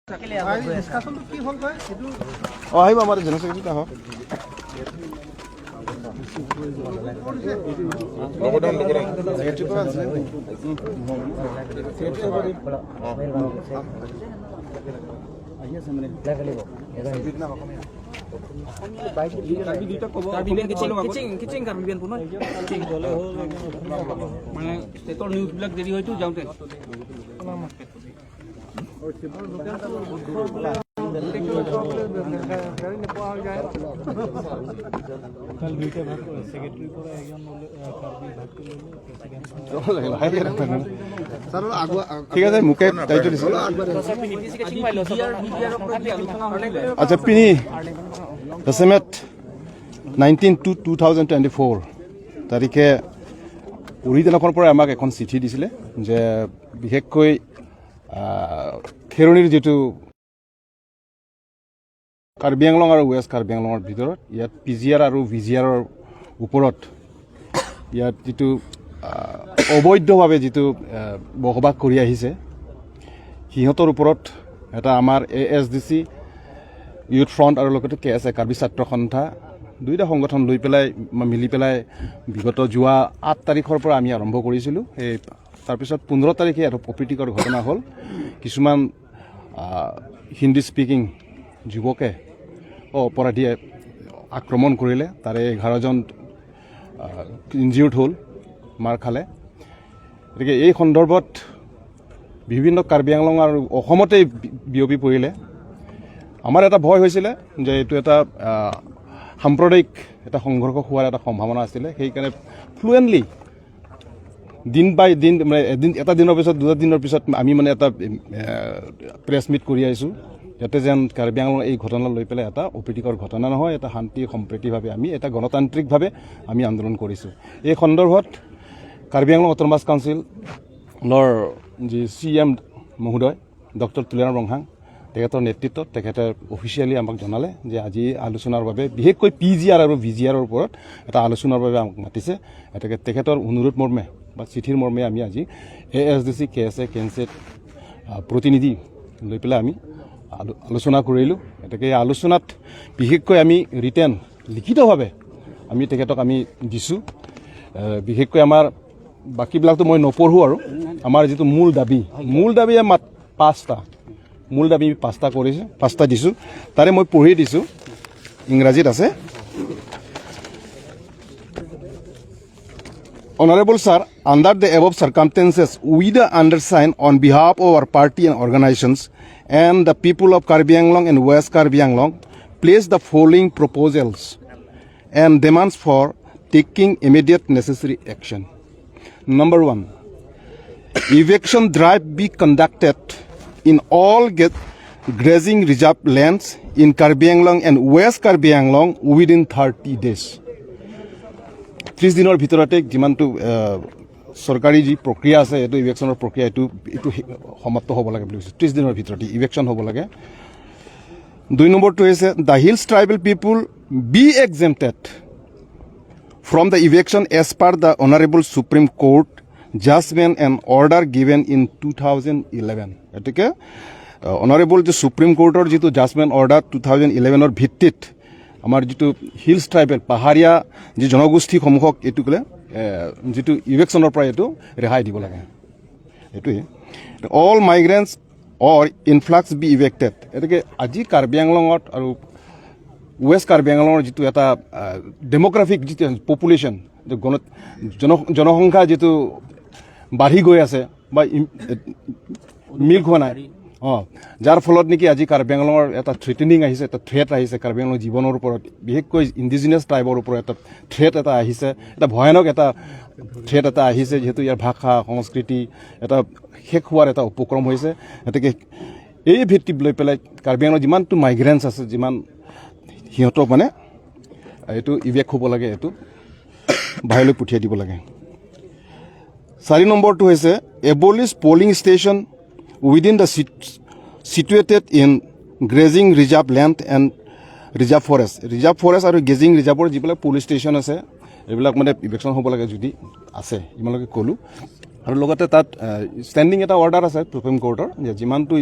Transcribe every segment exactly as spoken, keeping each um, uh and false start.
ডিছকাশ্যনটো কি হ'ল কয়? এইটো অ, আহিব আমাৰ জেনেৰেল ছেক্ৰেটাৰী আহক। আহি আছে মানে। কাৰ্বি বেন কিচিং, কিচিং, কিচিং কাৰ্বি বেন পুনৰ। কিচিং। মানে ষ্টেটৰ নিউজবিলাক দেৰি হয়তো যাওঁতে। ঠিক আছে, মোকে দায়িত্ব দিছে। আচ্ছা, পিনি, the same at nineteen two two thousand twenty four তাৰিখে উৰি দিনাখনৰ পৰা আমাক এখন চিঠি দিছিলে যে বিশেষকৈ, আহ, খেৰণিৰ যিটো কাৰ্বি আংলং আৰু ৱেষ্ট কাৰ্বি আংলঙৰ ভিতৰত ইয়াত পি জি আৰ আৰু ভি জি আৰৰ ওপৰত ইয়াত যিটো, আহ, অবৈধভাৱে যিটো, আহ, বসবাস কৰি আহিছে, সিহঁতৰ ওপৰত এটা আমাৰ A S D C, youth front আৰু লগতে কে এছ এ, কাৰ্বি ছাত্ৰ সন্থা, দুইটা সংগঠন লৈ পেলাই, মা-, মিলি পেলাই বিগত যোৱা আঠ তাৰিখৰ পৰা আমি আৰম্ভ কৰিছিলোঁ। সেই তাৰপিছত পোন্ধৰ তাৰিখে এটা অপ্ৰীতিকৰ ঘটনা হ'ল। কিছুমান, আহ, হিন্দী স্পিকিং যুৱকে, অ, অপৰাধীয়ে আক্ৰমণ কৰিলে। তাৰে এঘাৰজন, আহ, ইনজিউৰ্ড হ'ল, মাৰ খালে। গতিকে এই সন্দৰ্ভত বিভিন্ন কাৰ্বি আংলং আৰু অসমতেই বি-, বিয়পি পৰিলে। আমাৰ এটা ভয় হৈছিলে যে এইটো এটা, আহ, সাম্প্ৰদায়িক এটা সংঘৰ্ষ হোৱাৰ এটা সম্ভাৱনা আছিলে। সেইকাৰণে ফ্লুৱেণ্টলি দিন বাই দিন, মানে এদিন, এটা দিনৰ পিছত দুটা দিনৰ পিছত আমি মানে এটা, এ, প্ৰেছ মিট কৰি আহিছোঁ, যাতে যেন কাৰ্বি আংলং এই ঘটনা লৈ পেলাই এটা অপ্ৰীতিকৰ ঘটনা নহয়, এটা শান্তি সম্প্ৰীতিভাৱে আমি এটা গণতান্ত্ৰিকভাৱে আমি আন্দোলন কৰিছোঁ। এই সন্দৰ্ভত কাৰ্বি আংলং অট'নমাছ কাউন্সিলৰ যি চি ই এম মহোদয়, ডক্টৰ তুলিৰাম ৰংহাং, তেখেতৰ নেতৃত্বত তেখেতে অফিচিয়েলি আমাক জনালে যে আজি আলোচনাৰ বাবে, বিশেষকৈ পি জি আৰ আৰু ভি জি আৰৰ ওপৰত এটা আলোচনাৰ বাবে আমাক মাতিছে। গতিকে তেখেতৰ অনুৰোধ মৰ্মে বা চিঠিৰ মৰ্মে আমি আজি এ এছ ডি চি, কে এছ এ, কে এন চি এ, আহ, প্ৰতিনিধি লৈ পেলাই আমি আলো-, আলোচনা কৰিলোঁ। গতিকে এই আলোচনাত বিশেষকৈ আমি ৰিটেন, লিখিতভাৱে আমি তেখেতক আমি দিছোঁ। আহ, বিশেষকৈ আমাৰ বাকীবিলাকতো মই নপঢ়োঁ আৰু আমাৰ যিটো মূল দাবী, মূল দাবী মাত পাঁচটা, মূল দাবী পাঁচটা কৰিছে, পাঁচটা দিছোঁ। তাৰে মই পঢ়ি দিছোঁ, ইংৰাজীত আছে। Honorable sir, under the above circumstances, we the undersigned on behalf of our party and organizations and the people of Karbi Anglong and West Karbi Anglong place the following proposals and demands for taking immediate necessary action. Number one, eviction drive be conducted in all ge-, grazing reserve lands in Karbi Anglong and West Karbi Anglong within thirty days. ত্ৰিশ দিনৰ ভিতৰতে যিমানটো, আহ, চৰকাৰী যি প্ৰক্ৰিয়া আছে, এইটো ইভিকশ্যনৰ প্ৰক্ৰিয়া, এইটো, এইটো সমাপ্ত হ'ব লাগে বুলি কৈছে। ত্ৰিশ দিনৰ ভিতৰতে ইভিকশ্যন হ'ব লাগে। দুই নম্বৰটো হৈছে, the Hills Tribal People be exempted from the eviction as per the Honorable Supreme Court judgment and order given in two thousand eleven. গতিকে, আহ, অনাৰেবল যে ছুপ্ৰিম কোৰ্টৰ যিটো জাজমেণ্ট অৰ্ডাৰ টু থাউজেণ্ড ইলেভেনৰ ভিত্তিত আমাৰ যিটো হিলছ ট্ৰাইবেল, পাহাৰীয়া যি জনগোষ্ঠীসমূহক এইটো ক'লে, এ, যিটো ইভিকশ্যনৰ পৰা এইটো ৰেহাই দিব লাগে, এইটোৱে। All migrants or influx be evicted। গতিকে আজি কাৰ্বি আংলঙত আৰু ৱেষ্ট কাৰ্বি আংলঙৰ যিটো এটা, আহ, ডেম'গ্ৰাফিক যিটো পপুলেশ্যন, যে গণ-, জন-, জনসংখ্যা যিটো বাঢ়ি গৈ আছে বা ইম-, এ, মিল খোৱা নাই, অ, যাৰ ফলত নেকি আজি কাৰ্বি আংলঙৰ এটা থ্ৰেটেনিং আহিছে, এটা থ্ৰেট আহিছে কাৰ্বি আংলং জীৱনৰ ওপৰত, বিশেষকৈ ইণ্ডিজিনাছ ট্ৰাইবৰ ওপৰত এটা থ্ৰেট এটা আহিছে, এটা ভয়ানক এটা থ্ৰেট এটা আহিছে, যিহেতু ইয়াৰ ভাষা, সংস্কৃতি এটা শেষ হোৱাৰ এটা উপক্ৰম হৈছে। গতিকে এই ভিত্তিত লৈ পেলাই কাৰ্বি আংলঙৰ যিমানটো মাইগ্ৰেণ্টছ আছে, যিমান সিহঁতক মানে এইটো ইভেক হ'ব লাগে, এইটো বাহিৰলৈ পঠিয়াই দিব লাগে। চাৰি নম্বৰটো হৈছে, abolish polling station within the sit-, situated in grazing reserve land and reserve forest। Reserve forest আৰু গ্ৰেজিং ৰিজাৰ্ভৰ যিবিলাক পলিং ষ্টেচন আছে, এইবিলাক মানে ইভিকশ্যন হ'ব লাগে যদি আছে, ইমানলৈকে ক'লোঁ। আৰু লগতে তাত, আহ, ষ্টেণ্ডিং এটা অৰ্ডাৰ আছে ছুপ্ৰিম কোৰ্টৰ, যে যিমানটো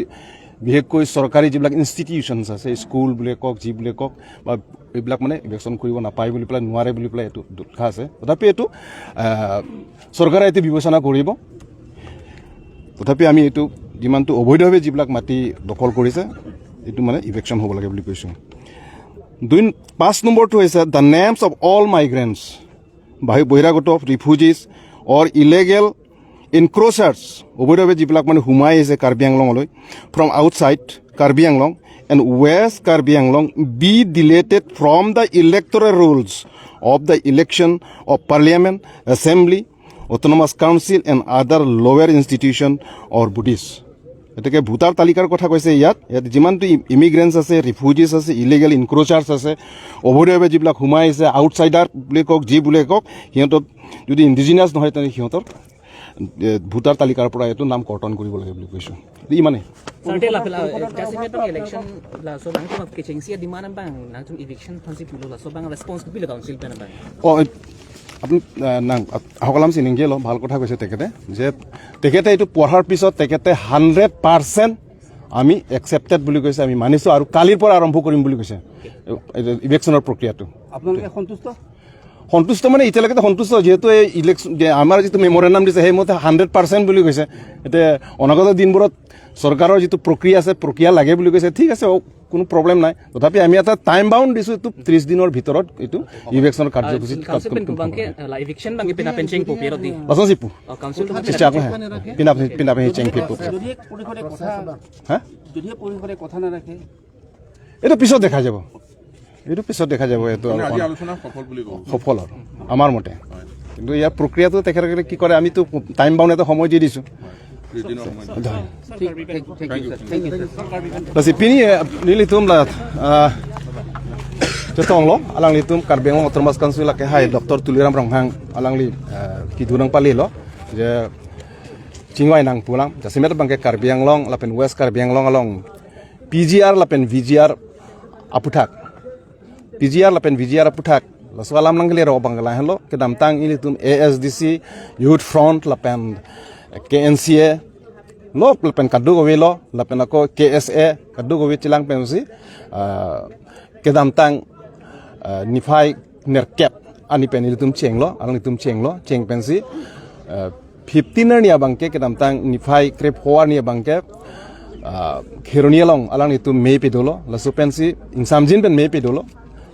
বিশেষকৈ চৰকাৰী যিবিলাক ইনষ্টিটিউশ্যনছ আছে, স্কুল বুলিয়ে কওক, যি বুলিয়ে কওক, বা এইবিলাক মানে ইভিকশ্যন কৰিব নাপায় বুলি পেলাই, নোৱাৰে বুলি পেলাই এইটো দুখ আছে। তথাপি এইটো, আহ, চৰকাৰে এইটো বিবেচনা কৰিব। তথাপি আমি এইটো যিমানটো অবৈধভাৱে যিবিলাক মাটি দখল কৰিছে, এইটো মানে ইভিকশ্যন হ'ব লাগে বুলি কৈছোঁ। দুই, পাঁচ নম্বৰটো হৈছে the names of all migrants, বাহি-, বহিৰাগত, refugees or illegal encroachers, অবৈধভাৱে যিবিলাক মানে সোমাই আহিছে কাৰ্বি আংলঙলৈ from outside Karbi Anglong and West Karbi Anglong be deleted from the electoral rolls of the election of Parliament, Assembly, Autonomous Council and other lower institution or bodies. গতিকে ভোটাৰ তালিকাৰ কথা কৈছে ইয়াত। ইয়াত যিমানটো ই-, ইমিগ্ৰেণ্টছ আছে, ৰিফিউজিজ আছে, ইলিগেল ইনক্ৰ'চাৰ্ছ আছে, অবৈধভাৱে যিবিলাক সোমাই আহিছে, আউটছাইডাৰ বুলি কওক, যি বুলিয়ে কওক, সিহঁতক যদি ইণ্ডিজিনাছ নহয়, তেনে সিহঁতৰ, এ, ভোটাৰ তালিকাৰ পৰা এইটো নাম কৰ্তন কৰিব লাগে বুলি কৈছোঁ। ইমানেই। Sir, te la pela, eh, kasi metong election laso bang, tum kechengsi a-demand bang, nangtum eviction aphansi pulo, laso bang response kopilo council pen bang? অ, এই, আপুনি, আহ, নাং, আহ, আহক, আলাম চিনিংগেলো, ভাল কথা কৈছে তেখেতে, যে তেখেতে এইটো পঢ়াৰ পিছত তেখেতে হাণ্ড্ৰেড পাৰ্চেণ্ট আমি একচেপ্টেড বুলি কৈছে, আমি মানিছোঁ আৰু কালিৰ পৰা আৰম্ভ কৰিম বুলি কৈছে, এই, এই ইভিকশ্যনৰ প্ৰক্ৰিয়াটো। আপোনালোকে সন্তুষ্ট? সন্তুষ্ট মানে এতিয়ালৈকে সন্তুষ্ট, যিহেতু এই ইলেকশ্যন, যে আমাৰ যিটো মেমৰেণ্ডাম দিছে, সেইমতে হাণ্ড্ৰেড পাৰ্চেণ্ট বুলি কৈছে। এতিয়া অনাগত দিনবোৰত চৰকাৰৰ যিটো প্ৰক্ৰিয়া আছে, প্ৰক্ৰিয়া লাগে বুলি কৈছে, ঠিক আছে, অ, কোনো প্ৰব্লেম নাই। তথাপি আমি এটা টাইম বাউণ্ড দিছোঁ, এইটো ত্ৰিশ দিনৰ ভিতৰত এইটো ইভিকশ্যনৰ কাৰ্যসূচী council pen pu bangke, la eviction bangke pina pen chengpo pu ero di. Langsung sih pu. Oh, council টো চিষ্টেম হে। পিনা, পিনা, পিনা, পিনা, চেং ফিট pu। যদিহে পৰিষদে কথা, হা? যদিহে পৰিষদে কথা নাৰাখে? এইটো পিছত দেখা যাব। এইটো পিছত দেখা যাব, এইটো মানে আজি অলপমান আলোচনা সফল বুলি ক'ব। সফল আৰু আমাৰ মতে। হয়। কিন্তু ইয়াৰ প্ৰক্ৰিয়াটো তেখেতসকলে কি কৰে, আমিতো টাইম বাউণ্ড এটা সময় দি দিছোঁ। হয়। ত্ৰিশ দিনৰ সময়। ধন্যবাদ। ঠিক, ঠিক, ঠিক, Thank you। Sir। Thank you, sir। Lasi pini, eh, nelitum la, ah, chetonglo, alanglitum Karbi Anglong Autonomous Council akehai Doctor Tuliram Ronghang alangli, eh, kedun nangpalilo, je chingvai nang pu alam, jasemet bangke Karbi Anglong lapen West Karbi Anglong along P G R lapen V G R aputhak. P G R lapen V G R aputhak. Laso alam nangkele ro bang lahenlo, kedamtang ilitum A S D C, Youth Front lapen K N C A lo, lapen kadokave lo, lapen ako K S A, kadokave chelang pensi, ah, kedamtang, ah, niphai nerkep arni pen ilitum chenglo, alanglitum chenglo, cheng pensi, ah, fifteen arni abangke, kedamtang niphai krepho arni abangke, ah, Kheroni along alanglitum mei pedolo, laso pensi ingsamjin pen mei pedolo,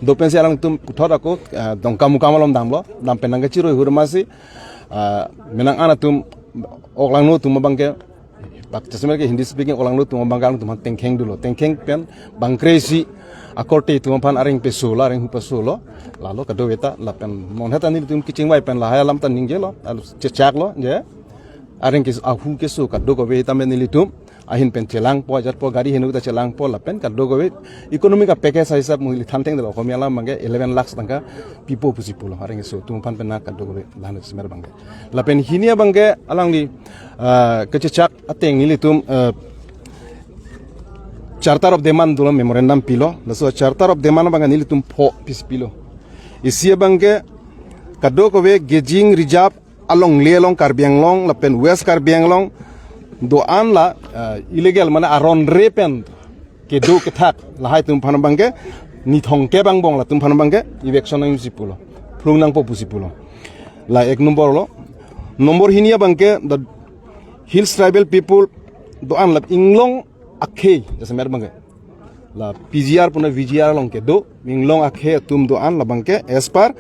do pensi alanglitum puthot ako, ah, Dongkamukam along damlo, dam pen nangkechiroi hurmasi, ah, menang an atum, oklangno atum abangke, bak jasemet ke Hindi speaking oklangno atum abangke alanglitum aphan tengkheng dolo, tengkheng pen bangkre isi akorte atum aphan areng pesolo, areng hu pesolo, lalo kadokave ta lapen non heta nelitum kechingvai pen lahai alam ta ningjelo, lalu chechaklo, je areng ke ahu keso kadokave tame nelitum ahin pen chelangpo, ajatpo, gari heno ta chelangpo, lapen kadokave economic a-package hisab mo ili than thengdelo, Okhomia alam bangke eleven lakhs tangka pipo pusi pulo, areng keso atum aphan pen na kadokave lahan semer bangke. Lapen hini abangke alangli, ah, kechechak ateng nelitum, ah, Charter of Demand dolo, memorandum pilo. Laso Charter of Demand abangke nelitum pho pis pilo. Isi abangke kadokave grazing reserve alongle along Karbi Anglong lapen West Karbi Anglong do-an la, ah, illegal mane aron re pen kedo kethak lahai atum aphan bangke nithong ke bang bong latum aphan bangke eviction nangji pulo, phlung nangpo pusi pulo. La ek nombor lo. Nombor hini abangke the Hills Tribal People do-an la inglong akhei jasemet bangke la P G R puna V G R along kedo inglong akhei atum do-an la bangke as per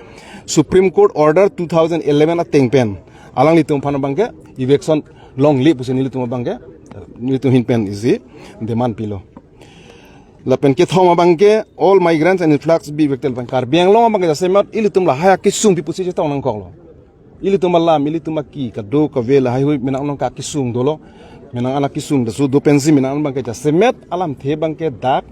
Supreme Court Order two thousand eleven ateng pen alanglitum aphan bangke eviction longle pusi nelitum bangke, nelitum ahin pen isi demand pilo. Lapen kethom abangke all migrants and influx be evicted, bang Karbi Anglong abangke jasemet ilitum lahai akesung pi pusi chetong nangkoklo. Ilitum alam, ilitum aki, kadokave lahai hui menang nangka kesung dolo. Menang an akesung dasu do pensi menang an bangke jasemet alamthe bangke dak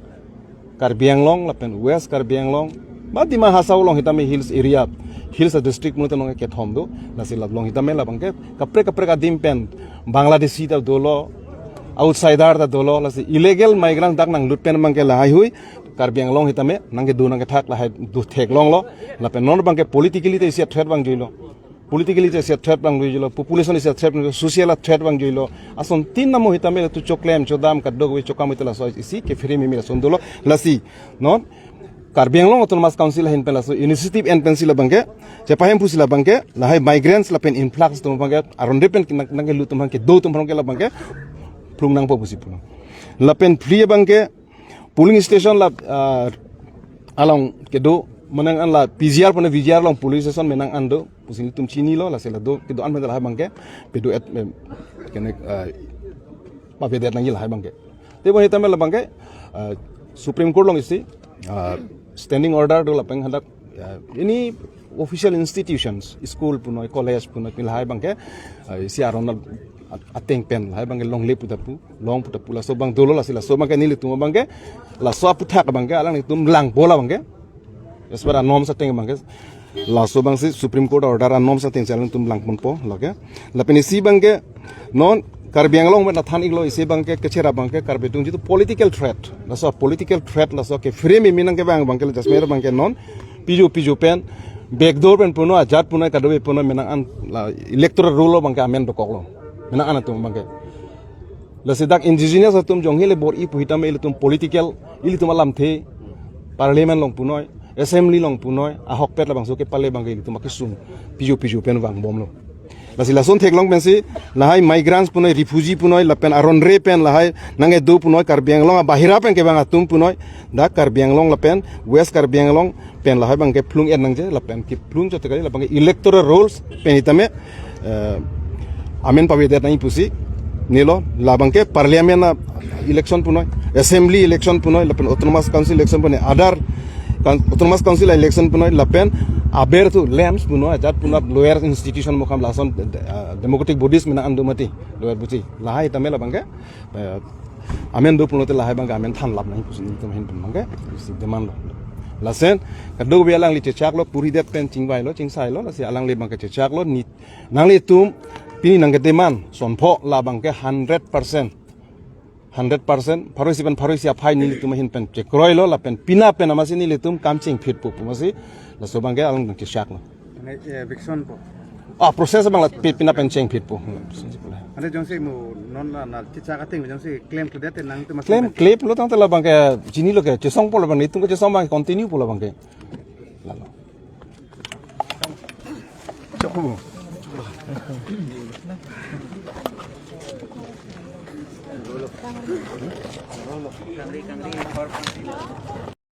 Karbi Anglong lapen West Karbi Anglong, ba Dima Hasao along hitame hills area, hills district mo ta nong kethom do, lasi lapu along hitame la bangke kaprek kaprek adim pen Bangladeshi ta dolo, outsider ta dolo, lasi illegal migrant dak nanglut pen bangke lahai hui Karbi Anglong hitame nangkedo nangkethak lahai do theklonglo, lapen non bangke politically ta isi a-threat bang juilo. Politically isi threat abang juilo, population isi threat abang juilo, social threat abang juilo. Ason tin namo hitame latum choklem chodam kadokave chokam ita laso isi kephere meme ason dolo. Lasi non Karbi Anglong Autonomous Council ahin pen laso initiative en pensi labangke, chepahem pusi labangke, lahai migrants lapen influx atum abangke, aron re pen nang, nangkelut atum abangke, do atum abangke labangke phlung nangpo pusi pulo. Lapen phli abangke polling station la, ah, along kedo menang an la P G R pone V G R along polling station menang an do pusi nelitum chinilo, lasi la do kedo an pen lahai abangke pedo et, em, kene, ah, pavedet nangji lahai abangke. Tebon hitame labangke, ah, Supreme Court along isi, ah, standing order do lapen hadak, ah, any official institutions, school punoi, college punoi, pini lahai abangke, ah, isi aron at-, ateng pen lahai abangke longle pu ta pu, long pu ta pu, laso abang dolo, lasi laso abangke nelitum abangke, laso aputhak abangke alanglitum langpo labangke. As per anorms ateng abangke, laso abangsi Supreme Court order anorms ateng si alanglitum langponpo lake. Lapen isi abangke non Karbi Anglong pen athan iklo, isi abangke kechera abangke Karbi atum jitu political threat. Laso political threat laso kephere meme nangkevang abangke la just mere abangke non piju piju pen backdoor pen punoi, ajat punoi, kadokave punoi menang an la electoral roll abangke amen dokoklo. Menang an atum abangke. Lasi dak indigenous atum jongsi le bor-i pu hitame ilitum political, ilitum alamthe, parliament along punoi, assembly along punoi, ahokpet labangso kepale abangke ilitum akesung piju piju pen vangbomlo. Lasi lason theklong pensi lahai migrants punoi, refugee punoi, lapen aron re pen lahai nangkedo punoi, Karbi Anglong abahira pen kevang atum punoi, dak Karbi Anglong lapen West Karbi Anglong pen lahai abangke phlung en nangji, lapen kephlung chot kali labangke electoral rolls pen hitame, eh, amen pavedet nangji pusi nelo. Labangke parliament a-election punoi, assembly election punoi, lapen autonomous council election punoi, other coun-, autonomous council election punoi, lapen aber tu LAMPS punoi, ajat punoi, lower institution mokam lason, eh, democratic bodies menang an do mati, lower buchi. Lahai tame labangke, eh, amen do pulote lahai abangke amen thanlap nangji pusi nelitum ahin pen abangke isi demand lo. Lason kadokave alangli chechaklo, puridet pen chingvailo, chingsailo, lasi alangli abangke chechaklo, ni nanglitum pini nangkedemand sonpho labangke hundred percent, hundred percent, pharo isi pen pharo isi aphai nelitum ahin pen chekroilo, lapen pina pen amatsi nelitum kam chingphitpo pu amatsi laso abangke alang chechaklo. Nai, eh, eviction po. Ah, process abang la pi-, pina pen chingphitpo. Ante jongsi mo non la, la chechak ateng jongsi claim to date nangtum mas claim, claim lo tangte labangke chinilo ke, chesongpo labang, itum ke chesong abang continue po labangke. Lalo. Chokpo.